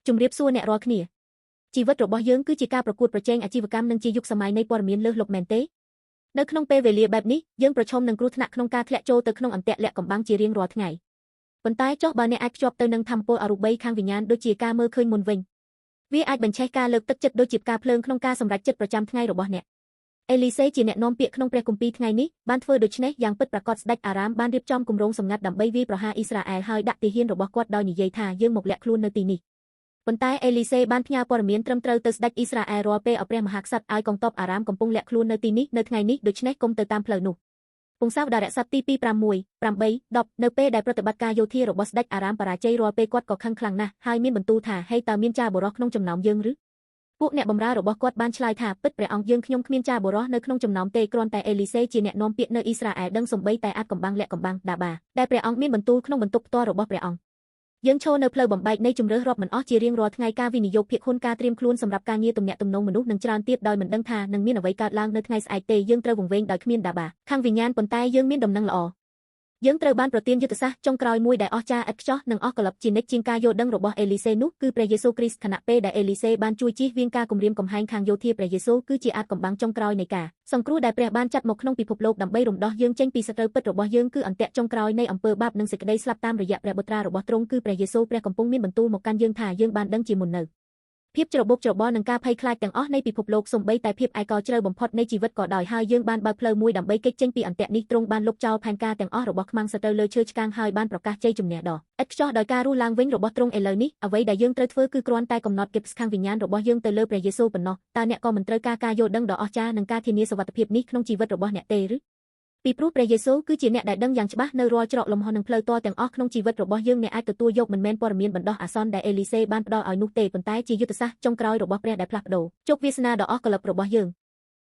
ជំរាបសួរអ្នករាល់គ្នាជីវិតរបស់យើងគឺជាការប្រកួតប្រជែងអាជីវកម្មនិងជាយុគសម័យនៃព័ត៌មានលើសលប់មែនទេនៅក្នុងពេលវេលាបែបនេះយើងប្រឈមនឹងគ្រោះថ្នាក់ក្នុងការធ្លាក់ចូលទៅក្នុងអន្ទាក់លាក់កំបាំងជារៀងរាល់ថ្ងៃប៉ុន្តែចុះបើអ្នកអាចភ្ជាប់ទៅនឹងធម្មពលអរូបីខាងវិញ្ញាណដូចជាការមើលឃើញមុនវិញវាអាចបញ្ឆេះការលើកទឹកចិត្តដូចជាផ្កាភ្លើងក្នុងការសម្រេចចិត្តប្រចាំថ្ងៃរបស់អ្នកអេលីសេជាអ្នកនាំពាក្យក្នុងព្រះគម្ពីរថ្ងៃនេះបានធ្វើដូច្នេះយ៉ាងពិតប្រាកដស្ដេចអារ៉ាមបានរៀបចំគម្រោងសម្ងាត់ដើម្បីវាយប្រហារអ៊ីស្រាអែលហើយដាក់ទាហានរបស់គាត់ដោយនិយាយថាយើងមកលាក់ខ្លួននៅទីនេះប៉ុន្តែអេលីសេបានផ្ញើព័ត៌មានត្រឹមត្រូវទៅស្ដេចអ៊ីស្រាអែលរាល់ពេលឲ្យព្រះមហាក្សត្រឲ្យកងទ័ពអារ៉ាមកំពុងលាក់ខ្លួននៅទីនេះនៅថ្ងៃនេះដូច្នេះកុំទៅតាមផ្លូវនោះពង្សាវតារស័ព្ទទី2 6 8 10នៅពេលដែលប្រតិបត្តិការយោធារបស់ស្ដេចអារ៉ាមបរាជ័យរាល់ពេលគាត់ក៏ខឹងខ្លាំងណាស់ហើយមានបន្ទូលថាហេតើមានចាបុរសក្នុងចំណោមយើងឬពួកអ្នកបម្រើរបស់គាត់បានឆ្លើយថាពិតព្រះអង្គយើងខ្ញុំគ្មានចាបុរសនៅក្នុងចំណោមទេគ្រាន់តែអេលីសេជាអ្នកនាំពាក្យនៅអ៊ីស្រាអែលដឹងសំបីតែអាចកំបាំងលាក់កំបាំងដាបាដែលព្រះអង្គមានបន្ទូលក្នុងបន្ទប់ផ្ទាល់របស់ព្រះអង្គយើងឈរនៅផ្លូវបំបែកនៃជំរើសរាប់មិនអស់ជារៀងរាល់ថ្ងៃការវិនិយោគភាគហ៊ុនការត្រៀមខ្លួនសម្រាប់ការងារទំនាក់ទំនងមនុស្សនឹងច្រើនទៀតដោយមិនដឹងថានឹងមានអ្វីកើតឡើងនៅថ្ងៃស្អែកទេយើងត្រូវវង្វេងដោយគ្មានដាបាខាងវិញ្ញាណប៉ុន្តែយើងមានដំណឹងល្អយើងត្រូវបានប្រទានយុទ្ធសាស្ត្រចុងក្រោយមួយដែលអស្ចារ្យឥតខ្ចោះនិងអស់កលិបជានិច្ចជាងការយល់ដឹងរបស់អេលីសេនោះគឺព្រះយេស៊ូវគ្រីស្ទខណៈពេលដែលអេលីសេបានជួយជៀសវាងការគំរាមកំហែងខាងយោធាព្រះយេស៊ូវគឺជាអាចកំបាំងចុងក្រោយនៃការសង្គ្រោះដែលព្រះបានចាត់មកក្នុងពិភពលោកដើម្បីរំដោះយើងចេញពីសត្រូវពិតរបស់យើងគឺអន្ទាក់ចុងក្រោយនៃអំពើបាបនិងសេចក្តីស្លាប់តាមរយៈព្រះបុត្រារបស់ទ្រង់គឺព្រះយេស៊ូវព្រះកំពុងមានបន្ទូលមកកាន់យើងថាយើងបានដឹងជាមុននៅភាពច្របូកច្របល់និងការភ័យខ្លាចទាំងអស់នៃពិភពលោកសូម្បីតែភាពឯកោជ្រៅបំផុតនៃជីវិតក៏ដោយហើយយើងបានបើកផ្លូវមួយដើម្បីគេចចេញពីអន្ទាក់នេះទ្រង់បានលុបចោលផែនការទាំងអស់របស់ខ្មាំងសត្រូវលើឈើឆ្កាងហើយបានប្រកាសជ័យជំនះដ៏ឥតខ្ចោះដោយការរស់ឡើងវិញរបស់ទ្រង់ឥឡូវនេះអ្វីដែលយើងត្រូវធ្វើគឺគ្រាន់តែកំណត់គិតខាងវិញ្ញាណរបស់យើងទៅលើព្រះយេស៊ូវប៉ុណ្ណោះតើអ្នកក៏មិនត្រូវការការយល់ដឹងដ៏អស្ចារ្យនិងការធានាសុវត្ថិភាពនេះក្នុងជីវិតរបស់អ្នកទេឬពីព្រោះព្រះយេស៊ូវគឺជាអ្នកដែលដឹងយ៉ាងច្បាស់នៅរាល់ច្រកលំហនិងផ្លូវទាល់ទាំងអស់ក្នុងជីវិតរបស់យើងអ្នកអាចទទួលយកមិនមែនព័ត៌មានបណ្ដោះអាសន្នដែលអេលីសេបានផ្ដល់ឲ្យនោះទេប៉ុន្តែជាយុទ្ធសាស្ត្រចុងក្រោយរបស់ព្រះដែលផ្លាស់ប្ដូរជោគវាសនាដ៏អស់កល្បរបស់យើង។